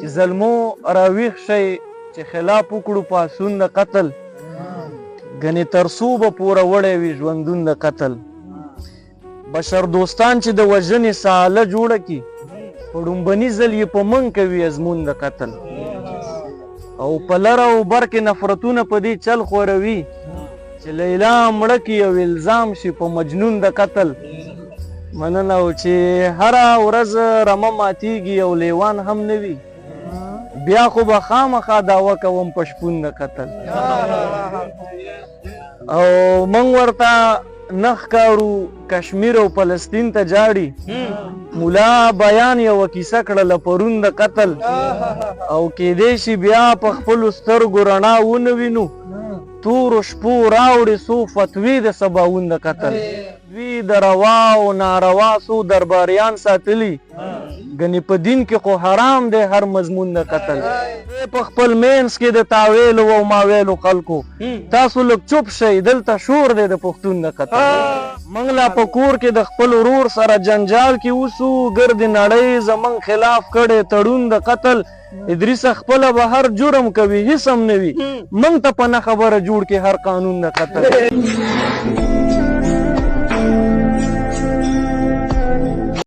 چې زلمو راویښ شئ چې خلاف وکړو پاڅون د قتل، ګنې تر څو به پوره وړی وي ژوندون د قتل. بشر دوستان چې د وژنې ساله جوړه کړي، په ړومبني ځل یې په موږ کوي ازمون د قتل. او په لره او بر کې نفرتونه په دې چل خوروي چې لیلا مړه کړي او الزام شي په مجنون د قتل. مننه. او چې هره ورځ رمه ماتیږي او لیوان هم نه وي، بیا خو به خامخا دعوه کوم په شپون د قتل. او موږ ورته نه ښکارو کشمیر او فلسطین ته جاړي، مولا بیان یوه کیسه کړله پرون د قتل. او کیدای شي بیا په خپلو سترګو رڼا ونه وینو، تورو شپو راوړې څو فتوې د سباوون د قتل. دوی د روا او ناروا څو درباریان ساتلي، ګنې په دین کې خو حرام دی هر مضمون د قتل. په خپل مینځ کې د تاویلو او ماویلو خلکو تاسو لږ چوپ شئ، دلته شور دی د پښتون د قتل. موږ لا په کور کې د خپل ورور سره جنجال کې اوسو، ګردې نړۍ زموږ خلاف کړی تړون د قتل. ادریس خپله به هر جرم کوي هیڅ هم نه وي، موږ ته په نه خبره جوړ کړي هر قانون د قتل.